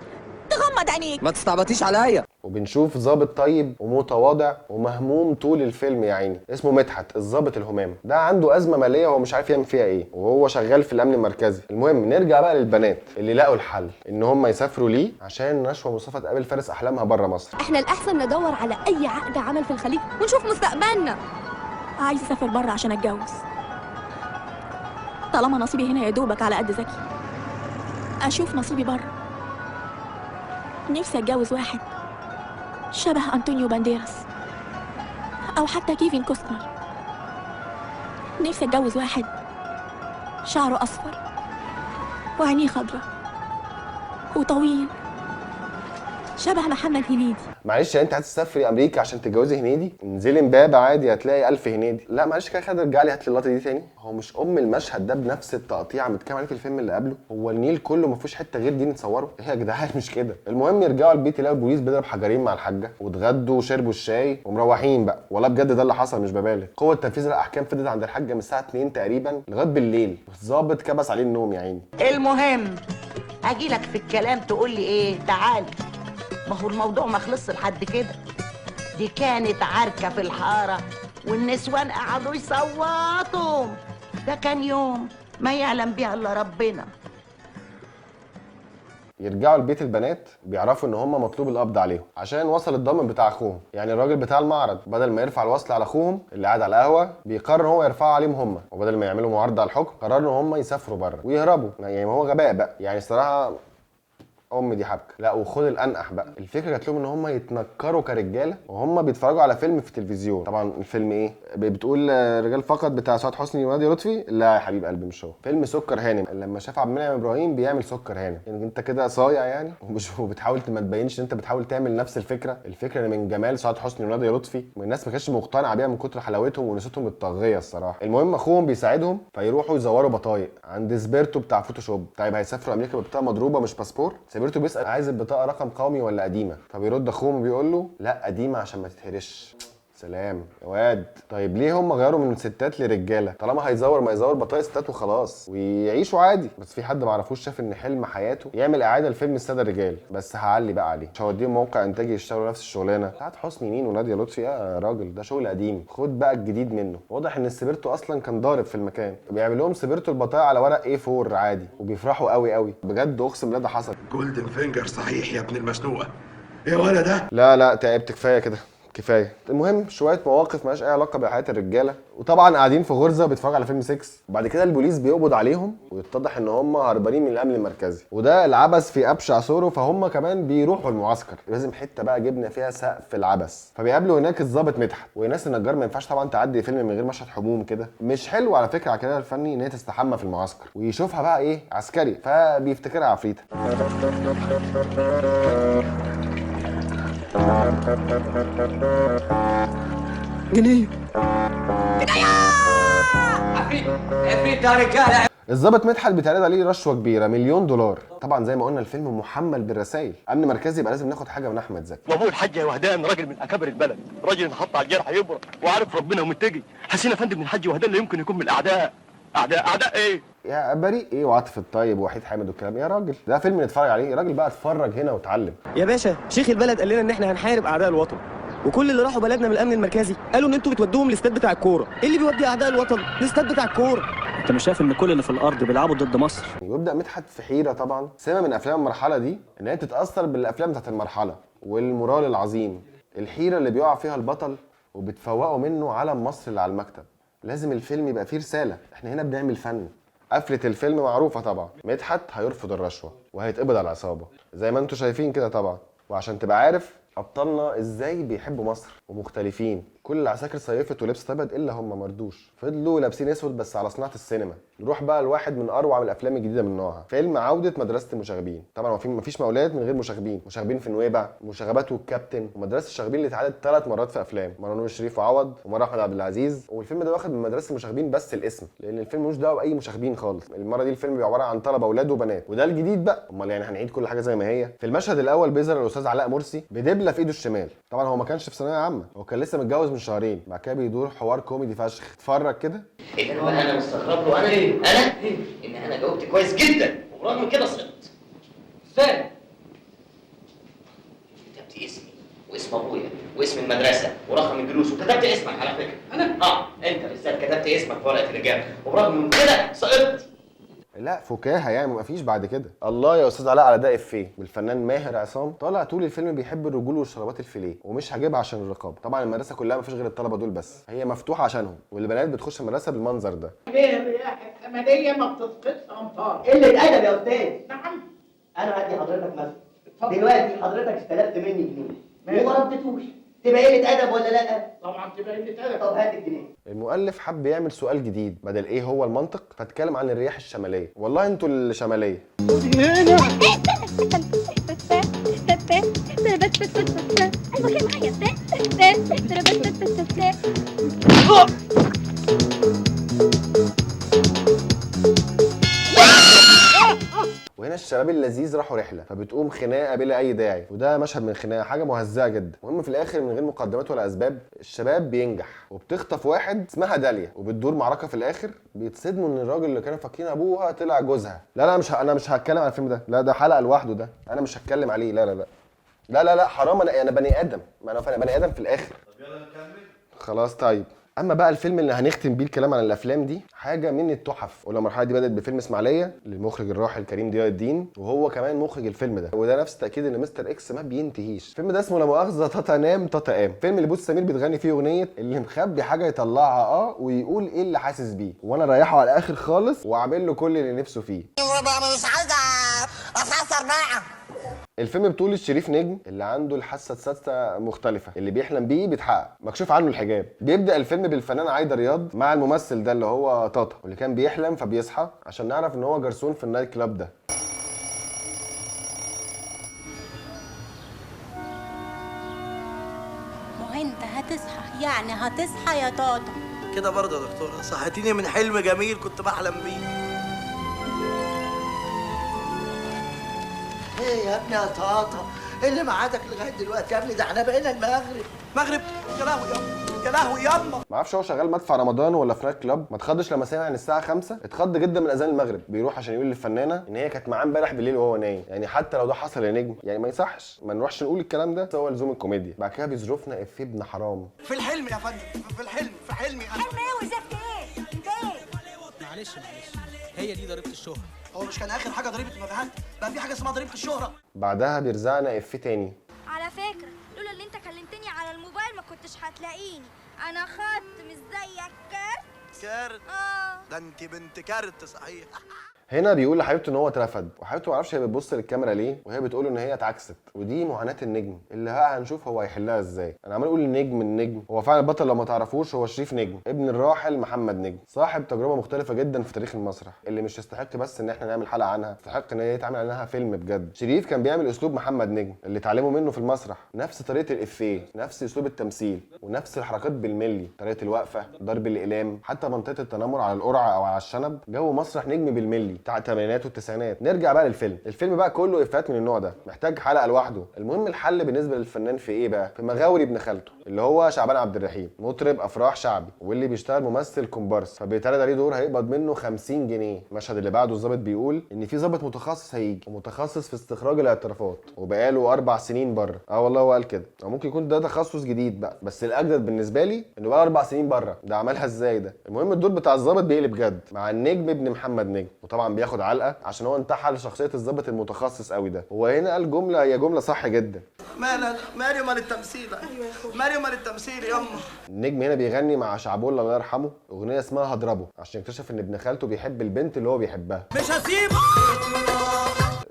تغمض عينيك، ما تستعبطيش عليا. وبنشوف ظابط طيب ومتواضع ومهموم طول الفيلم يا عيني، اسمه مدحت الظابط الهمام. ده عنده ازمة ماليه وهو مش عارف يعمل فيها ايه، وهو شغال في الامن المركزي. المهم نرجع بقى للبنات اللي لقوا الحل ان هم يسافروا ليه عشان نشوى مصطفى تقابل فارس احلامها بره مصر. احنا الاحسن ندور على اي عقد عمل في الخليج ونشوف مستقبلنا. عايز اسافر بره عشان اتجوز، طالما نصيبي هنا يا دوبك على قد ذكي، اشوف نصيبي بره. نفسي اتجوز واحد شبه أنطونيو بانديراس أو حتى كيفن كوستنر. نفسي أتجوز واحد شعره أصفر وعينيه خضرة وطويل شبه محمد هنيدي. معلش يعني انت هتسافري امريكا عشان تتجوزي هنيدي؟ انزلي امبابه عادي هتلاقي 1000 هنيدي. لا معلش كده خد ارجع لي هات لي اللقطة دي تاني. هو مش ام المشهد ده بنفس التقطيع متكلم عليه في الفيلم اللي قبله؟ هو النيل كله ما فيهوش حتة غير دي نتصوره؟ ايه يا جدعان مش كده. المهم يرجعوا البيت يلاقوا البوليس بيضرب حجرين مع الحاجة، واتغدوا وشربوا الشاي ومروحين بقى. والله بجد ده اللي حصل مش ببالغ. قوة تنفيذ الاحكام فضلت عند الحاجة من الساعة 2 تقريبا لغاية بالليل، والظابط كبس عليه النوم يا عيني. المهم اجي لك في الكلام تقول لي ايه؟ تعالي، ما هو الموضوع ما خلصش لحد كده. دي كانت عركة في الحارة والنسوان قعدوا يصوتوا. ده كان يوم ما يعلم بيها الا ربنا. يرجعوا البيت البنات بيعرفوا ان هم مطلوب القبض عليهم عشان وصل الضامن بتاع اخوهم، يعني الراجل بتاع المعرض بدل ما يرفع الوصل على اخوهم اللي قاعد على القهوة بيقرر هو يرفعه عليهم هم، وبدل ما يعملوا معارضة على الحكم قرروا ان هم يسافروا بره ويهربوا. يعني ما هو غباء بقى، يعني الصراحة ام دي حبكة. لا وخد الانقح بقى، الفكرة جات لهم ان هم يتنكروا كرجاله وهم بيتفرجوا على فيلم في التلفزيون. طبعا الفيلم ايه؟ بتقول رجال فقط بتاع سعاد حسني ونادية لطفي؟ لا يا حبيب قلبي مش هو، فيلم سكر هانم. لما شاف عبد المنعم ابراهيم بيعمل سكر هانم، يعني انت كده صايع يعني وبتحاول ما تبينش ان انت بتحاول تعمل نفس الفكرة. الفكرة من جمال سعاد حسني ونادية لطفي والناس ما كانتش مقتنعة بيها من كتر حلاوتهم ونسيتهم الطاغية الصراحة. المهم اخوهم بيساعدهم فيروحوا يزوروا بطايق عند سبيرتو بتاع فوتوشوب. طيب هيسافروا امريكا ببطاقه مضروبة مش باسبور؟ سبيرتو بيسأل عايز البطاقة رقم قومي ولا قديمة؟ فبيرد اخوهم وبيقول له لا قديمة عشان ما تتهرش. سلام يا واد. طيب ليه هم غيروا من ستات لرجاله؟ طالما هيزور ما يزور بطايق ستات وخلاص ويعيشوا عادي. بس في حد ما عرفوش شاف ان حلم حياته يعمل اعاده لفيلم السادة الرجال، بس هعلي بقى عليه، مش هوديهم موقع انتاجي يشتغلوا نفس الشغلانة. سعاد حسني مين ونادية لطفي؟ يا راجل ده شغل قديم، خد بقى الجديد منه. واضح ان سبيرتو اصلا كان ضارب في المكان، بيعمل لهم سبيرتو البطايق على ورق A4 عادي وبيفرحوا قوي قوي. بجد اقسم بالله ده حصل. golden finger صحيح يا ابن المشنوقه. يا ولا ده؟ لا لا تعبت كفاية كده. كفاية. المهم شوية مواقف مالهاش اي علاقة بحياة الرجالة، وطبعا قاعدين في غرزه بيتفرجوا على فيلم 6. وبعد كده البوليس بيقبض عليهم ويتضح ان هم هربانين من الامن المركزي، وده العبث في ابشع صوره. فهم كمان بيروحوا المعسكر، لازم حتة بقى جبنا فيها سقف العبث. فبيقابلوا هناك الضابط مدحت وناس النجار. ما ينفعش طبعا تعدي فيلم من غير مشهد حموم كده، مش حلو على فكرة على كده الفني ان هي تستحمى في المعسكر ويشوفها بقى ايه عسكري، فبيفتكرها عفريته. جنيه عفريت يا رجاله. الضابط مدحت بيتعرض عليه رشوة كبيرة $1,000,000. طبعا زي ما قلنا الفيلم محمل بالرسائل، امن مركزي يبقى لازم ناخد حاجة من احمد زكي. وابوه الحاج يا وهدان راجل من اكابر البلد، راجل انحط على الجرح يبرى وعارف ربنا ومتجي. حسين يا فندم الحاج وهدان لا يمكن يكون من الاعداء. اعداء اعداء ايه؟ يا بريء ايه وعاطف الطيب ووحيد حامد والكلام يا راجل، ده فيلم نتفرج عليه يا راجل بقى، اتفرج هنا واتعلم. يا باشا شيخ البلد قال لنا ان احنا هنحارب اعداء الوطن، وكل اللي راحوا بلدنا من الامن المركزي قالوا ان انتوا بتودوهم الاستاد بتاع الكورة. ايه اللي بيودي اعداء الوطن الاستاد بتاع الكورة؟ انت مش شايف ان كل اللي في الارض بيلعبوا ضد مصر؟ ويبدا مدحت في حيره. طبعا سمه من افلام المرحلة دي ان هي بتتاثر بالافلام بتاعت المرحلة والمورال العظيم، الحيرة اللي بيقع فيها البطل وبتفوقوا منه علم مصر اللي على المكتب. لازم الفيلم يبقى فيه رسالة، احنا هنا بنعمل فن. قفله الفيلم معروفة طبعا، مدحت هيرفض الرشوة وهيتقبض على العصابة زي ما انتم شايفين كده طبعا. وعشان تبقى عارف ابطالنا ازاي بيحبوا مصر ومختلفين، كل العساكر صيفت ولبست ابيض الا هم مردوش، فضلوا لابسين اسود بس على صناعة السينما. نروح بقى لواحد من اروع من الافلام الجديدة من نوعها، فيلم عوده مدرسه المشاغبين. طبعا مفيش مولات من غير مشاغبين، مشاغبين في نويبع، مشاغبات والكابتن، ومدرسة الشاغبين اللي اتعادت 3 مرات في افلام، مرة نور الشريف وعوض، ومرة احمد عبد العزيز. والفيلم ده واخد من مدرسه المشاغبين بس الاسم، لان الفيلم ملوش دعوه باي مشاغبين خالص. المرة دي الفيلم بيبقى عبارة عن طلبه اولاد وبنات، وده الجديد بقى، امال يعني هنعيد كل حاجة زي ما هي. في المشهد الاول بيظهر الاستاذ علاء مرسي بدبله في ايده الشمال، طبعا هو ما كانش في ثانوية عامة، هو كان لسه متجوز من شهرين. بعد كده بيدور حوار كوميدي فشخ، اتفرج كده. اللي انا مستغرب له انا ايه؟ انا ان انا جاوبت كويس جدا وبرغم كده سقطت. ازاي؟ كتبت اسمي واسم ابويا واسم المدرسة ورقم الجلوس، وكتبت اسمك على فكرة. انا؟ انت بالذات كتبت اسمك في ورقة الاجابة وبرغم من كده سقطت. لا فكاهة يعني ما فيش بعد كده. الله يا استاذ علاء على ده افيه. والفنان ماهر عصام طالع طول الفيلم بيحب الرجول والشرابات الفيليه، ومش هجيبها عشان الرقابة. طبعا المدرسة كلها ما فيش غير الطلبة دول بس، هي مفتوحة عشانهم، والبنات بتخش المدرسة بالمنظر ده. ليه الرياح الشمالية ما بتسقطش امطار؟ قلة ادب يا استاذ. نعم. انا هدي حضرتك مثلا دلوقتي، حضرتك استلفت مني جنيه وما ردتوش، تبقى قلة ادب ولا لا؟ طبعا تبقى قلة ادب. طب هات الجنيه. المؤلف حب يعمل سؤال جديد بدل ايه هو المنطق، فاتكلم عن الرياح الشمالية. والله انتوا الشمالية. وهنا الشباب اللذيذ راحوا رحله، فبتقوم خناقه بلا اي داعي، وده مشهد من خناقه حاجة مهزأه جدا. المهم في الاخر من غير مقدمات ولا اسباب الشباب بينجح، وبتخطف واحد اسمها داليا، وبتدور معركة في الاخر بيتصدموا ان الراجل اللي كانوا فاكرين ابوها طلع جوزها. لا لا مش انا مش هتكلم على الفيلم ده، لا ده حلقة لوحده، ده انا مش هتكلم عليه. لا لا لا لا لا لا حرام، انا بني ادم، ما انا بني ادم في الاخر. طب يلا نكمل خلاص. طيب اما بقى الفيلم اللي هنختم بيه الكلام عن الافلام دي، حاجة من التحف. ولا المرحلة دي بدات بفيلم اسماعيليه للمخرج الراحل كريم ضياء الدين، وهو كمان مخرج الفيلم ده، وده نفس تاكيد ان مستر اكس ما بينتهيش. الفيلم ده اسمه لا مؤاخذة تاتا نام تاتا قام، فيلم اللي بوس سمير بتغني فيه اغنية اللي مخبي حاجة يطلعها ويقول ايه اللي حاسس بيه، وانا رايحة على الاخر خالص واعمل له كل اللي نفسه فيه. مش عايزه افسر بقى. الفيلم بطولة شريف نجم اللي عنده الحاسة السادسة مختلفة، اللي بيحلم بيه بيتحقق، مكشوف عنه الحجاب. بيبدا الفيلم بالفنان عايدة رياض مع الممثل ده اللي هو طاطا، واللي كان بيحلم فبيصحى عشان نعرف ان هو جرسون في ال night club ده. ما هو انت هتصحى يعني، هتصحى يا طاطا كده برضه يا دكتورة، صحتيني من حلم جميل كنت بحلم بيه. ايه يا ابني يا طاطا، ايه اللي معادك لغاية دلوقتي يا ابني؟ ده احنا بقينا المغرب. مغرب؟ يا لهوي يا لهوي ياما. ما اعرفش هو شغال مدفع رمضان ولا في night club. ما اتخضش لما سمع ان الساعة 5، اتخض جدا من اذان المغرب. بيروح عشان يقول للفنانه ان هي كانت معاه امبارح بالليل وهو نايم، يعني حتى لو ده حصل يا نجم يعني ما يصحش، ما نروحش نقول الكلام ده، هو لزوم الكوميديا. بعد كده بيظروفنا افيه ابن حرام في الحلم يا فندم، في الحلم، في حلمي انا. حلم ايه وزفت ايه؟ انت ايه؟ معلش معلش، هي دي ضريبة الشهرة. هو مش كان اخر حاجة ضريبة المبيعات؟ بقى في حاجة اسمها ضريبة الشهرة. بعدها بيرزعنا افيه تاني. على فكرة لولا اللي انت كلمتني على الموبايل ما كنتش هتلاقيني. انا خط مش زيك كارت. كارت؟ ده انت بنت كارت صحيح. هنا بيقول لحبيبته ان هو اترفد، وحبيبته ما اعرفش هي بتبص للكاميرا ليه وهي بتقول ان هي اتعكست، ودي معاناة النجم اللي هنشوف هو هيحلها ازاي. انا عمال اقول النجم النجم، هو فعلا البطل لو ما تعرفوش هو شريف نجم، ابن الراحل محمد نجم، صاحب تجربه مختلفة جدا في تاريخ المسرح اللي مش يستحق بس ان احنا نعمل حلقة عنها، يستحق ان هي يتعمل عنها فيلم بجد. شريف كان بيعمل اسلوب محمد نجم اللي اتعلمه منه في المسرح، نفس طريقه الافيه، نفس اسلوب التمثيل، ونفس الحركات بالملي، طريقه الوقفة، ضرب الاقلام، حتى منطقة التنمر على القرعة او على الشنب، جو مسرح نجم بالملي بتاع الثمانينات والتسعينات. نرجع بقى للفيلم، الفيلم بقى كله افيهات من النوع ده، محتاج حلقة لوحده. المهم الحل بالنسبة للفنان في ايه بقى؟ في مغاوري ابن خالته اللي هو شعبان عبد الرحيم، مطرب افراح شعبي واللي بيشتغل ممثل كومبارس، فبيتعرض عليه دور هيقبض منه 50 جنيه. المشهد اللي بعده الظابط بيقول ان في ظابط متخصص هيجي، ومتخصص في استخراج الاعترافات، وبقاله 4 سنين بره. والله هو قال كده، او ممكن يكون ده تخصص جديد بقى، بس الاجدد بالنسبة لي انه بقى 4 سنين بره، ده عملها ازاي ده؟ المهم الدور بتاع الظابط بيقلب جد مع النجم ابن محمد نجم، وطبعا بياخد علقه عشان هو انتحل شخصية الظابط المتخصص قوي ده. هو هنا قال جملة، هي جملة صح جدا، مال مالي ومال التمثيل، مالي ومال التمثيل يما. النجم هنا بيغني مع شعبولة الله يرحمه اغنية اسمها هضربه، عشان اكتشف ان ابن خالته بيحب البنت اللي هو بيحبها. مش هسيبه.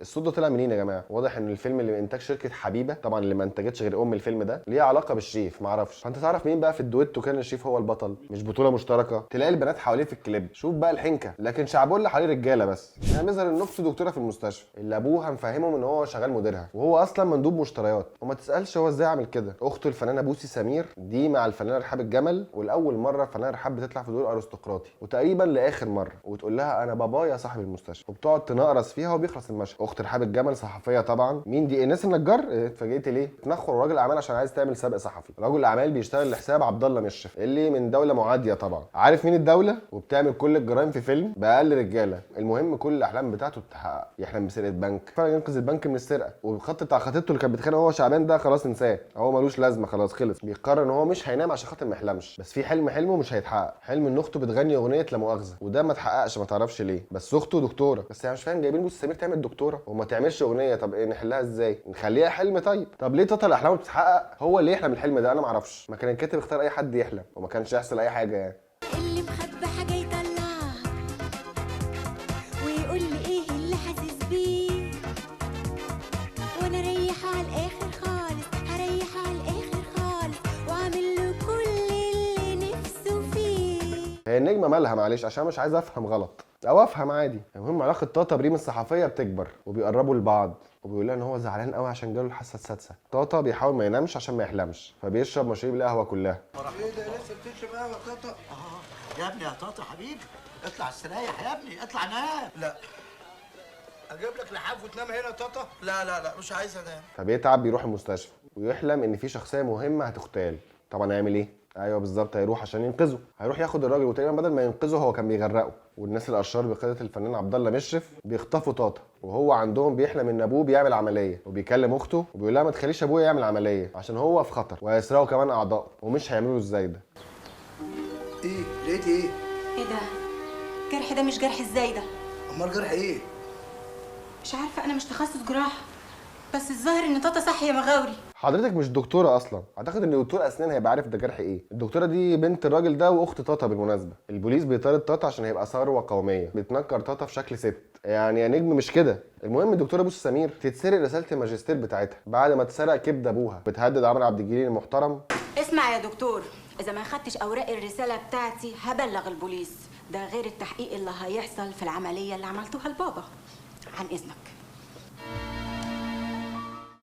الصوت ده طلع منين يا جماعة؟ واضح ان الفيلم اللي من انتاج شركة حبيبه، طبعا اللي ما انتجتش غير ام الفيلم ده، ليه علاقة بالشريف معرفش. فانت تعرف مين بقى في الدويتو كان الشريف هو البطل، مش بطوله مشتركة، تلاقي البنات حواليه في الكليب، شوف بقى الحنكه، لكن شعبولة حواليه رجاله بس. يعني بيظهر ان اخته دكتورة في المستشفى اللي ابوها مفهمهم ان هو شغال مديرها، وهو اصلا مندوب مشتريات، وما تسالش هو ازاي عمل كده. اخته الفنانة بوسي سمير دي مع الفنانة رحاب الجمل، ولاول مرة الفنانة رحاب بتطلع في دور ارستقراطي، وتقريبا لاخر مرة، وتقول لها انا بابايا صاحب المستشفى، وبتقعد تنقرص فيها وبيخلص المشهد. اخت رحاب الجمل صحفية طبعا، مين دي؟ الناس النجار. اتفاجئت ليه؟ تنخر راجل اعمال عشان عايز تعمل سبق صحفي. رجل اعمال بيشتغل لحساب عبد الله مشرف اللي من دولة معاديه طبعا، عارف مين الدولة، وبتعمل كل الجرائم في فيلم باقل رجاله. المهم كل الاحلام بتاعته بتتحقق، يحلم بسرقه بنك، فعلا ينقذ البنك من السرقة، والخط بتاع خطيبته اللي كانت بتخانق هو شعبان ده خلاص انساه، هو ملوش لازمه خلاص خلص. بيقرر ان هو مش هينام عشان خاطر ما يحلمش، بس في حلم حلمه مش هيتحقق، حلم ان اخته بتغني اغنية لا مؤاخذة، وده ما اتحققش ما تعرفش ليه، بس اخته دكتورة، بس انا مش فاهم جايبين بوسي سمير تعمل دكتورة وما تعملش اغنية، طب ايه نحلها ازاي؟ نخليها حلم طيب. طب ليه طاطا الاحلام بتتحقق؟ هو ليه يحلم الحلم ده؟ انا ما اعرفش، ما كان الكاتب اختار اي حد يحلم وما كانش يحصل اي حاجة يعني. اللي مخبي حاجة يطلعها ويقول لي ايه اللي حاسس بيه، وانا اريحة على الاخر خالص، هريحه على الاخر خالص، واعمل له كل اللي نفسه فيه. هي النجمة مالها معلش، عشان مش عايز افهم غلط او افهم عادي. المهم علاقة طاطا بريم الصحفية بتكبر وبيقربوا لبعض، وبيقول لها ان هو زعلان قوي عشان جاله الحاسة السادسة. طاطا بيحاول ما ينامش عشان ما يحلمش، فبيشرب مشاريب القهوة كلها. ايه ده لسه بتشرب قهوة طاطا؟ يا ابني يا طاطا حبيبي اطلع استريح يا ابني، اطلع نام. لا اجيب لك لحاف وتنام هنا يا طاطا؟ لا لا لا مش عايز انام. فبيتعب بيروح المستشفى ويحلم ان في شخصية مهمة هتغتال. طبعا هيعمل ايه؟ ايوه بالظبط، هيروح عشان ينقذه، هيروح ياخد الراجل، وتقريبا بدل ما ينقذه هو كان بيغرقه. والناس الاشرار بقيادة الفنان عبد الله مشرف بيخطفوا طاطا، وهو عندهم بيحلم ان ابوه بيعمل عملية، وبيكلم اخته وبيقول لها ما تخليش ابويا يعمل عملية عشان هو في خطر، وهيسرقوا كمان اعضائه ومش هيعملوا ازاي ده. ايه لقيتي ايه؟ ايه ده؟ الجرح ده مش جرح ازاي ده؟ امال جرح ايه؟ مش عارفه، انا مش تخصص جراحه، بس الظاهر ان طاطا صح يا مغاوري. حضرتك مش دكتورة اصلا، اعتقد ان دكتور اسنان هيبقى عارف ده جرح ايه. الدكتورة دي بنت الراجل ده واخت طاطا بالمناسبة. البوليس بيطارد طاطا عشان هيبقى ثروة قومية، بيتنكر طاطا في شكل ست، يعني يا نجم مش كده. المهم الدكتورة بوسي سمير تتسرق رسالة الماجستير بتاعتها بعد ما اتسرق كبد ابوها، بتهدد عمرو عبد الجليل المحترم. اسمع يا دكتور، اذا ما خدتش اوراق الرسالة بتاعتي هبلغ البوليس، ده غير التحقيق اللي هيحصل في العملية اللي عملتوها لبابا. عن اذنك.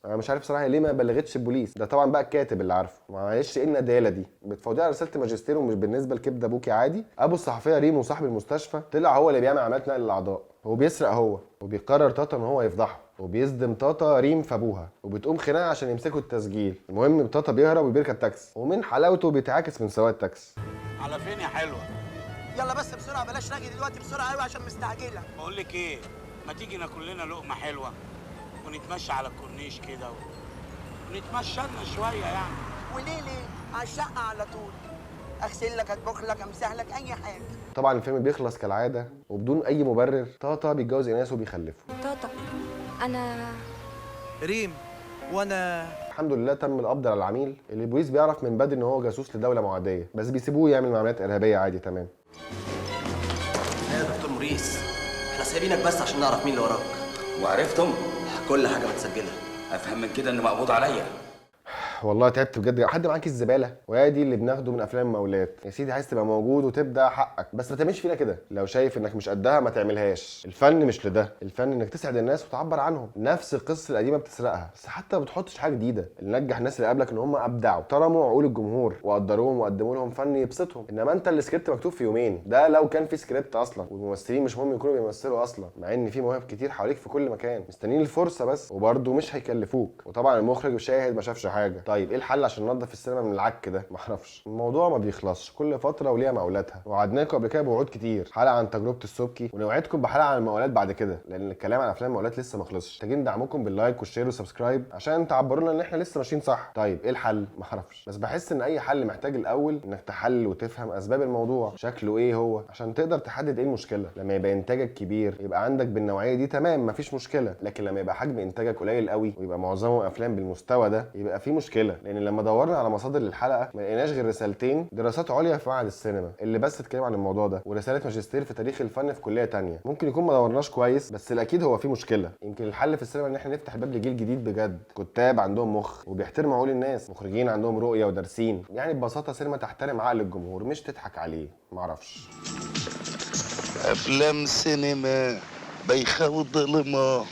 انا مش عارف صراحة ليه ما بلغتش البوليس، ده طبعا بقى الكاتب اللي عارفه. معلش ايه النداله دي؟ بتفوضيها على رسالة ماجستير ومش بالنسبة لكبد ابوكي عادي. ابو الصحفية ريم وصاحب المستشفى طلع هو اللي بيعمل عمليات نقل الاعضاء، هو بيسرق هو، وبيقرر طاطا ان هو يفضحه، وبيصدم طاطا ريم في ابوها، وبتقوم خناقه عشان يمسكوا التسجيل. المهم طاطا بيهرب وبيركب تاكسي، ومن حلاوته بيتعاكس من سواق التاكسي. على فين يا حلوة؟ يلا بس بسرعة، بلاش رغي دلوقتي، بسرعة قوي عشان مستعجلة. بقول لك ايه، ما تيجي ناكل لنا لقمة حلوة ونتمشى على الكورنيش كده ونتمشى لنا شوية يعني. وليه ليه؟ على الشقة على طول، اغسل لك، اطبخ لك، امسح لك، اي حاجة. طبعا الفيلم بيخلص كالعادة وبدون اي مبرر. طاطا بيتجوز ايناس وبيخلفه. طاطا انا ريم وانا. الحمد لله تم القبض على العميل اللي البوليس بيعرف من بدري ان هو جاسوس لدولة معاديه، بس بيسيبوه يعمل معاملات ارهابية عادي. تمام. يا دكتور موريس احنا سايبينك بس عشان نعرف مين اللي وراك. وعرفتم؟ كل حاجة متسجله. افهم من كده ان مقبوض عليا. والله تعبت بجد. حد معاك الزبالة؟ وادي اللي بناخده من افلام المقاولات. يا سيدي عايز تبقى موجود وتبدا حقك، بس ما تعملش فينا كده. لو شايف انك مش قدها ما تعملهاش. الفن مش لده، الفن انك تسعد الناس وتعبر عنهم. نفس القصة القديمة بتسرقها، بس حتى ما بتحطش حاجة جديدة. اللي نجح الناس اللي قبلك ان هم ابدعوا، احترموا عقول الجمهور وقدروهم وقدموا لهم فن يبسطهم. انما انت السكريبت مكتوب في يومين، ده لو كان في سكريبت اصلا، والممثلين مش مهم يكونوا بيمثلوا اصلا، مع ان في مواهب كتير حواليك في كل مكان مستنيين الفرصة بس، وبرده مش هيكلفوك. وطبعا المخرج شاهد ما شافش حاجة. طيب ايه الحل عشان ننضف السينما من العك ده؟ معرفش. الموضوع ما بيخلصش، كل فترة وليها مقاولاتها. وعدناكم قبل كده بوعود كتير، حلقة عن تجربه السبكي، ونوعدكم بحلقة عن المقاولات بعد كده، لان الكلام عن افلام المقاولات لسه ما خلصش. محتاجين دعمكم بال like وال share وال subscribe عشان تعبرونا ان احنا لسه ماشيين صح. طيب ايه الحل؟ معرفش، بس بحس ان اي حل محتاج الاول انك تحلل وتفهم اسباب الموضوع، شكله ايه هو، عشان تقدر تحدد ايه المشكلة. لما يبقى انتاجك كبير يبقى عندك بالنوعيه دي تمام مفيش مشكلة، لكن لما يبقى حجم انتاجك قليل قوي ويبقى معظمه افلام بالمستوى ده يبقى في مشكلة. لان لما دورنا على مصادر للحلقة ما لقيناش غير رسالتين دراسات عليا في معهد السينما اللي بس اتكلم عن الموضوع ده، ورسالة ماجستير في تاريخ الفن في كليه تانية. ممكن يكون ما دورناش كويس، بس الاكيد هو في مشكلة. يمكن الحل في السينما ان احنا نفتح الباب لجيل جديد بجد، كتاب عندهم مخ وبيحترموا عقول الناس، مخرجين عندهم رؤية ودارسين. يعني ببساطة سينما تحترم عقل الجمهور مش تضحك عليه. معرفش. افلام سينما بايخة وظلمه.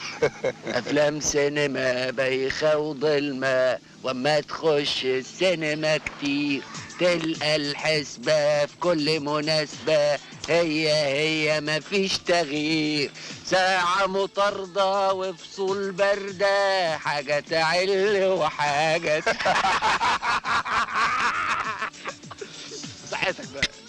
افلام سينما بايخة وظلمه، واما تخش السينما كتير تلقى الحسبة في كل مناسبة، هي هي مفيش تغيير، ساعة مطاردة وفصول باردة، حاجة تعل وحاجه صحتك بقى.